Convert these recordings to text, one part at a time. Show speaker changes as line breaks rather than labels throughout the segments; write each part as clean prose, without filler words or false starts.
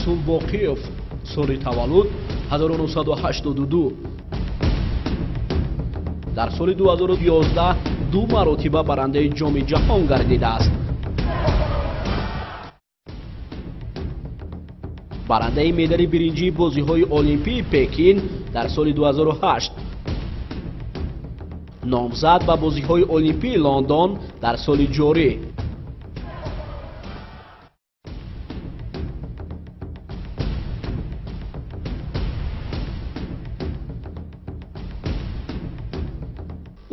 Расул Боқиев, соли таваллуд 1982. Дар соли 2011 ду маротиба барандаи Ҷоми ҷаҳон гардидааст. Барандаи медали биринҷии бозиҳои Олимпии Пекин дар соли 2008, номзад ба бозиҳои Олимпии Лондон дар соли ҷорӣ.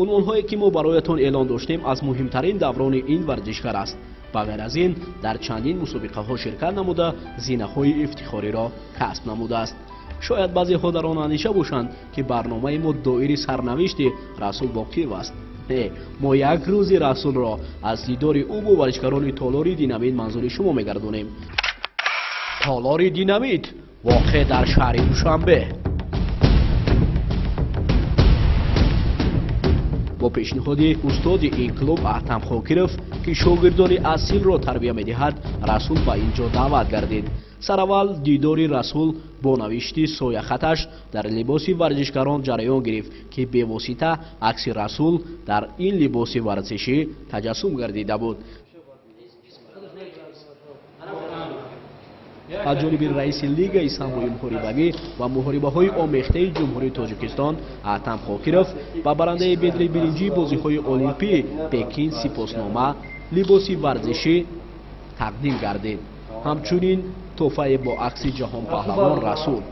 Унвонҳое ки мо бароятон эълон доштем, аз муҳимтарин даврони ин варзишгар аст. Ба ғайр аз ин, дар чандин мусобиқаҳо ширкат намуда, зинаҳои ифтихориро касб намудааст. Шояд баъзеҳо дар он андеша бошанд, ки барномаи мо доири сарнавишти Расул Боқиев аст. Не, мо як рӯзи Расулро аз дидори ӯ бо варзишгарони толори Динамит манзури шумо мегардонем. Толори Динамит воқеъ дар шаҳри Душанбе. Бо пешниҳоди устоди ин клуб Аҳтам Хокиров, ки шогирдони асилро тарбия медиҳад, Расул ба ин ҷо даъват гардид. Сараввал дидори Расул бо навишти сояхаташ дар либоси варзишгарон ҷараён гирифт, ки бевосита акси Расул дар ин либоси варзишӣ таҷассум гардида буд. Аз ҷониби раиси Лигаи самбои муҳорибавӣ ва муҳорибаҳои омехтаи Ҷумҳурии Тоҷикистон Аҳтам Хокиров ба барандаи медали биринҷии бозиҳои Олимпии Пекин сипоснома, либоси варзишӣ тақдим гардид. Ҳамчунин тӯҳфае бо акси ҷаҳонпаҳлавон Расул.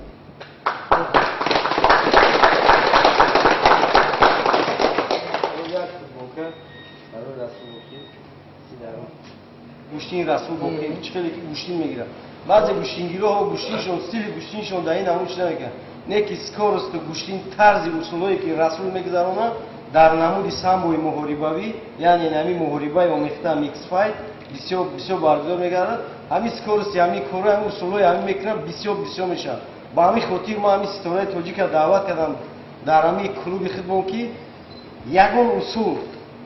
Гӯштин Расул Боқиев чӣ хеле ки гӯштин мегирад. Баъзе гӯштингироҳо гӯштиншон, стили гӯштиншон дар ин намуд чӣ намекунад. Не ки скоросту гӯштин, тарзи усулҳое ки Расул мегузаронад дар намуди самбои муҳорибавӣ, яъне ҳамин муҳорибаи омехта миксфайт бисёр бисёр баргузор мегардад. Ҳамин скорости, ҳамин корҳо, ҳамин усулҳои ҳамин мекунад, бисёр бисёр мешавад. Ба ҳамин хотир ман ҳамин ситораи тоҷика даъват кардам дар ҳамин клуби худмон, ки ягон усул,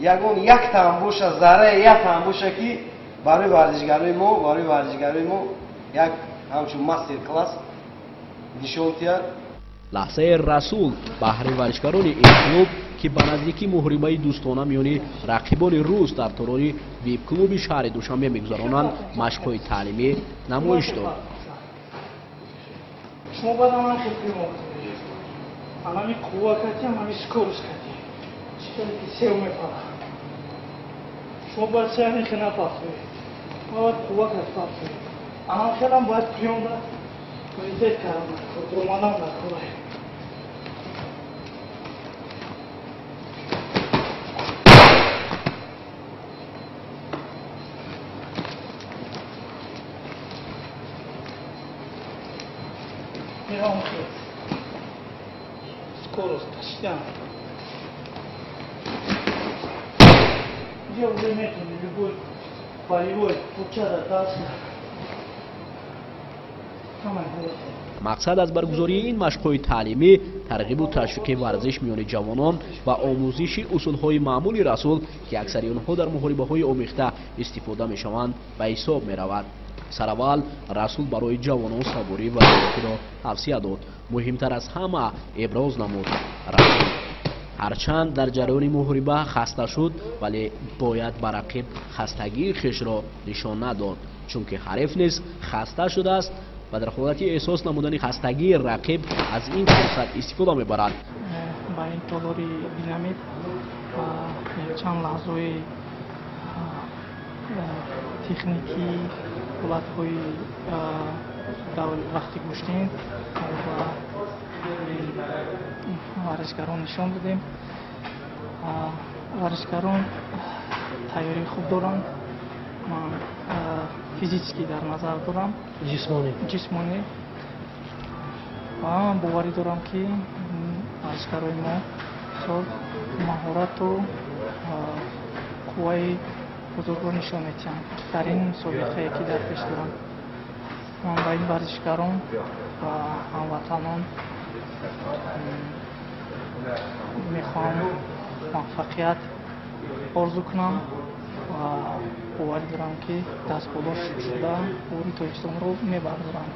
ягон яктаам боша, зарраи яктаам боша, ки барои варзишгарои мо як ҳамчун мастер класс нишон диҳад.
Лаҳзаи Расул баҳри варзишгарони ин клуб, ки ба наздикӣ муҳорибаи дӯстона миёни рақибони рус дар толори вип-клуби шаҳри Душанбе мегузаронанд, машқҳои таълимӣ намоиш дод.
Шумо бояд ҳаман хел бимоқед, анами қувва кати, анами скорость кати, чӣ хеле ки сев мепарад. Шумо бояд сеами хел напартоед, шумо бояд қувва кати партоед. Анам хелам бояд приёмда комитет кардан, романам дар кора. Скорость кашидан. Где уже методом любой боевой пучада даст.
Мақсад аз баргузории ин машқҳои таълимӣ тарғибу ташвиқи варзиш миёни ҷавонон ва омӯзиши усулҳои маъмули Расул, ки аксари онҳо дар муҳорибаҳои омехта истифода мешаванд, ба ҳисоб меравад. Сараввал Расул барои ҷавонон сабурӣ ва зиракиро тавсия дод. Муҳимтар аз ҳама иброз намуд Расул: ҳарчанд дар ҷараёни муҳориба хаста шуд, вале бояд ба рақиб хастагии хешро нишон надод, чунки ҳариф низ хаста шудааст ва дар ҳолати эҳсос намудани хастагии рақиб аз ин фурсат истифода мебарад.
Ба ин толори Динамит чанд лаҳзаҳои техникӣ, ҳолатҳои вақти гӯштин ва варзишгарон нишон додем. Варзишгарон тайёрии хуб доранд. Ман физически дар назар дорам, ҷисмонӣ, ва ман боварӣ дорам, ки варзишгарои мо бисёр маҳорату қувваи бузургро нишон медиҳанд дар ин мусобиқае, ки дар пеш доранд. Ман ба ин варзишгарон ва ҳамватанон мехоҳам муваффақият орзу кунам ва боварӣ дорам, ки дастболо шуда ғурури Тоҷикистонро мебардоранд.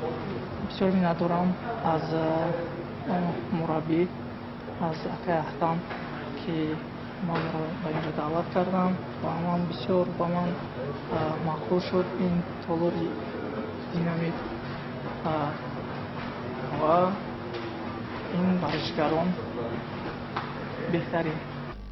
Бисёр миннатдорам аз мураббӣ, аз акай Аҳтам, ки манро ба инҷо даъват кардам ва ман бисёр ба ман маъқул шуд ин толори динамит ва ин варзишгарон беҳтарин.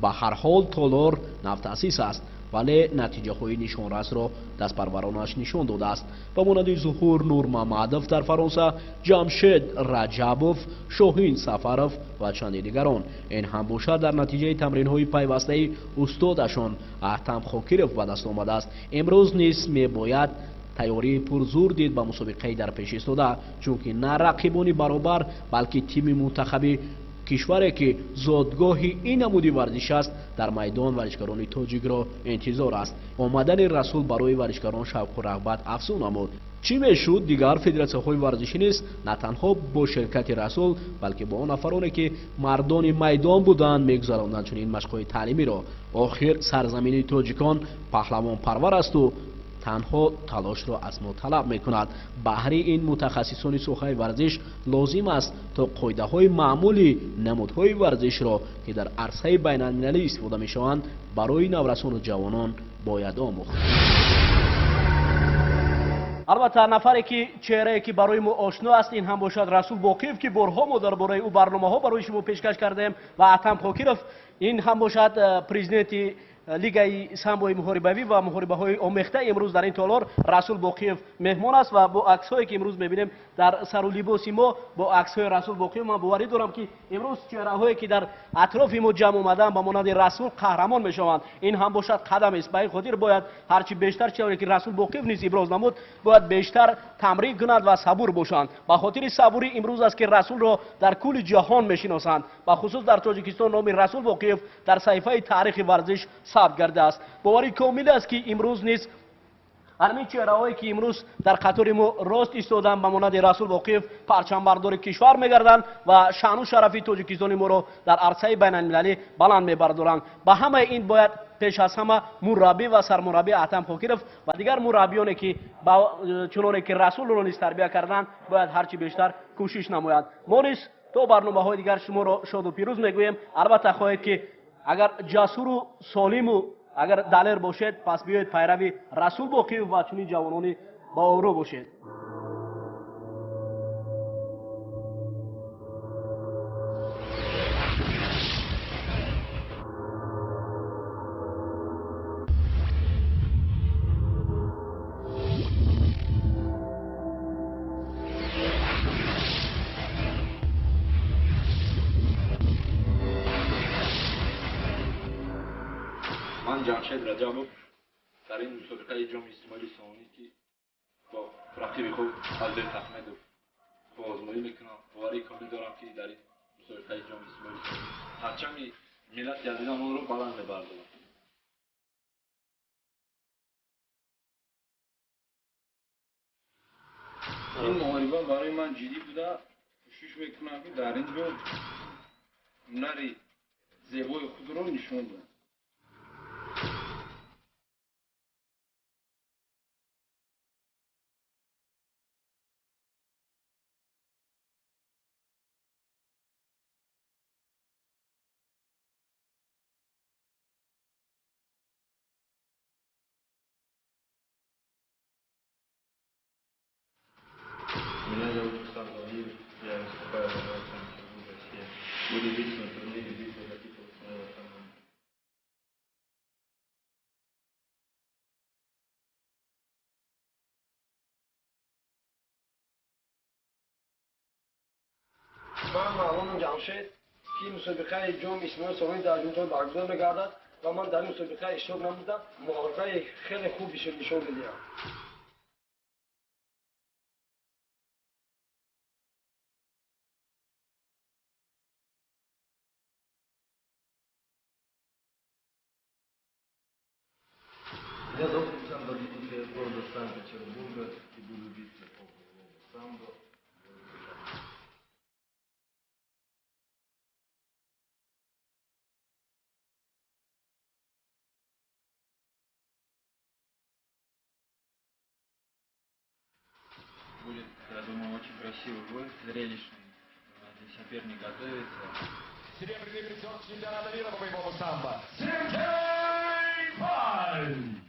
Ба ҳар ҳол толор навтаъсис аст, вале натиҷаҳои нишонрасро дастпарваронаш нишон додааст. Ба монанди Зуҳур Нурмамадов дар Фаронса, Ҷамшед Раҷабов, Шоҳин Сафаров ва чанде дигарон. Ин ҳам бошад дар натиҷаи тамринҳои пайвастаи устодашон Аҳтам Хокиров ба даст омадааст. Имрӯз низ мебояд тайёрии пурзур дид ба мусобиқаи дар пеш истода, чунки на рақибони баробар, балки тими мунтахаби кишваре ки зодгоҳи ин намуди варзиш аст, дар майдон варзишгарони тоҷикро интизор аст. Омадани Расул барои варзишгарон шавқу рағбат афзун намуд. Чӣ мешуд, дигар федератсияҳои варзишӣ низ на танҳо бо ширкати Расул, балки бо он нафароне ки мардони майдон буданд мегузаронданд чунин машқҳои таълимиро. Охир сарзамини тоҷикон паҳлавонпарвар асту танҳо талошро аз мо талаб мекунад. Баҳри ин мутахассисони соҳаи варзиш лозим аст то қоидаҳои маъмули намудҳои варзишро, ки дар арсаи байналмилалӣ истифода мешаванд, барои наврасону ҷавонон бояд омӯхт. Албатта, нафаре ки чеҳрае ки барои мо ошно аст, ин ҳам бошад Расул Боқиев, ки борҳо мо дар бораи ӯ барномаҳо барои шумо пешкаш кардем, ва Аҳтам Хокиров, ин ҳам бошад президенти лигаи самбои муҳорибавӣ ва муҳорибаҳои омехта. Имрӯз дар ин толор Расул Боқиев меҳмон аст ва бо аксҳое ки имрӯз мебинем дар сару либоси мо бо аксҳои Расул Боқиев, ман боварӣ дорам ки имрӯз чеҳраҳое ки дар атрофи мо ҷамъ омаданд ба монанди Расул қаҳрамон мешаванд. Ин ҳам бошад қадамест. Ба ин хотир бояд ҳарчи бештар, чизе ки Расул Боқиев низ иброз намуд, бояд бештар тамрин кунанд ва сабур бошанд. Ба хотири сабурӣ имрӯз аст ки Расулро дар кулли ҷаҳон мешиносанд. Ба хусус дар Тоҷикистон номи Расул Боқиев дар саҳифаи таърихи варзиш сабт гардааст. Боварӣ комил аст ки имрӯз низ ҳамин чеҳраҳое ки имрӯз дар қатори мо рост истоданд ба монанди Расул Боқиев парчамбардори кишвар мегарданд ва шаъну шарафи тоҷикистони моро дар арсаи байналмилалӣ баланд мебардоранд. Ба ҳамаи ин бояд пеш аз ҳама мураббӣ ва сармураббӣ Аҳтам Хокиров ва дигар мураббиёне ки чуноне ки Расулро низ тарбия карданд, бояд ҳарчи бештар кӯшиш намояд. Мо низ то барномаҳои дигар шуморо шоду пирӯз мегӯем. Албатта хоҳед ки агар ҷасуру солиму агар далер бошед, пас биёед пайрави Расул Боқиев ва чунин ҷавонони баобрӯ бошед.
Ман Ҷамшед Раҷабов дар ин мусобиқаи ҷоми Исмоили Сомонӣ, ки бо рақиби худ Алберт Аҳмедов озмоӣ мекунам, боварии комил дорам, ки дар ин мусобиқаи ҷоми Исмоили Сомонӣ парчами миллати азизамонро баланд мебардорам.
Ин муҳориба барои ман ҷиддӣ буда, кӯшиш мекунам, ки дар ин ҷо ҳунари зебои худро нишон диҳам.
Меня зовут Руслан Валиев, я выступаю за город Санкт-Петербург, Россия. Буду биться на турнире «Битва за титул» с моего команды.
Ман Маълумом Ҷамшед, ки мусобиқаи ҷоми Исмоили Сомонӣ дар ҷумҳурии баргузор мегардад ва ман дар ин мусобиқа иштирок намуда, муҳорибаи хеле хуб нишон медиҳам.
Меня зовут Александр Дмитриев, я из города Санкт-Петербурга и буду биться по боевому самбо. Будет, я думаю, Красивый бой, зрелищный. Соперник готовится.
Серебряный призер чемпионата мира по боевому самбо Сергей Паль!